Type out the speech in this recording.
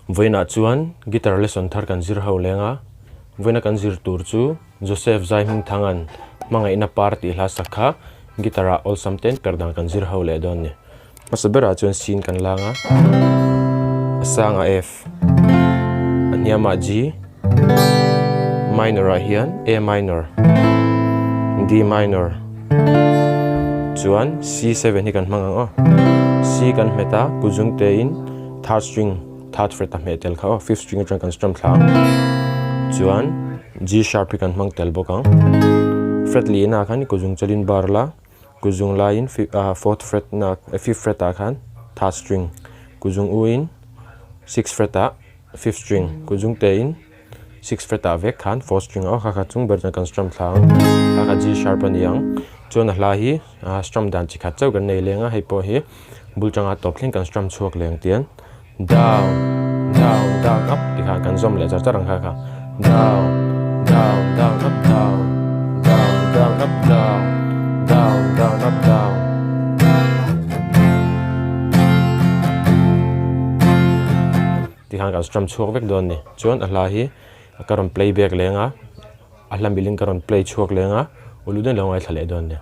Vawiinah chuan guitar lesson thar kan zir ho leng a, vawiina kan zir tur chu Joseph Zaihmingthanga'n hmangaihna par tih hla sak kha guitar ah awlsam ten per dan kan zir ho leh dawn a ni. Hmasa berah chuan C in kan lang a, a sangah F, a hniamah G, minor ah hian A minor, D minor, chuan C7 hi kan hmang ang aw. C kan hmet a, kuzung tein third string third fret a hmeh tel kha aw fifth string atang kan strum thla ang chuan G sharp hi kan hmang tel bawk ang fret lihna ah khan kuzung chalin bar la kuzung laiin fourth fret na fifth fret ah khan third string kuzung u in sixth fret ah fifth string kuzung te in sixth fret ah vek khan fourth string aw kha kha chung ber chuan kan strum thla ang kha kha G sharp a ni ang chuan a hla hi strum dan chi khat chauh kan nei leng a hei pawh hi bul tanga tawp thleng kan strum chhuak leng tian down down down up tih khan kan zawm leh char char ang kha kha down down down up down down down up down down down up down Ti khan kan strum chhuak vek dawn a ni. Chuan a hla hi ka rawn play back leng a, a hla milin ka rawn play chhuak leng a, ulu dawn lo ngaithla leh dawn a ni.